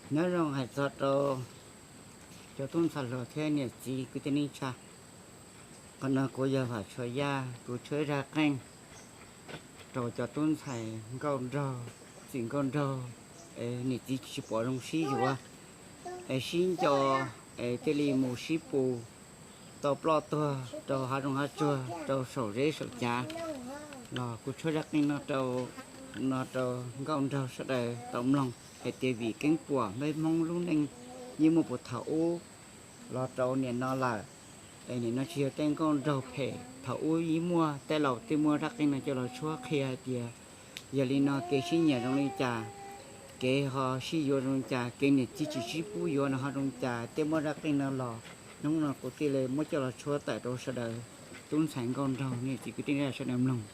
Nyob zoo hais txog rau cov tub ntxhais hluas thiab niam txiv kwv tij neej tsa, qhov no kuv yog Vam Tshua Yaj, kuv tshuab zaj qeej rau cov tub ntxhais nkauj nraug, txiv nkauj nraug, es niam txiv tsis pom zoo sib yuav, es sib nco, es thiaj li mus sib pus tau ploj tuag rau hav zoov hav tsuag, rau saum zeb saum cav. Los kuv tshuab zaj qeej no rau, no rau nkauj nraug sawv daws tau mloog hais tias vim keeb puas peb Hmoob lub neej yeej muaj puag thaum ub los rau nim no lawm. Es nim no tsis yog tej nkauj nraug phem, thaum ub yeej muaj, tej laus twb muaj zaj qeej no coj los tshuab qhia hais tias yog li no kev sib nyiam zoo li cas, kev ho sib yuav zoo li cas, kev niam txiv tsis sib pub yuav no ho zoo li cas, thiaj muaj zaj qeej no los. Hnub no kuv thiaj li muab coj los tshuab tawm rau sawv daws tub ntxhais nkauj nraug niam txiv kwv tij neej tsa sawv daws mloog.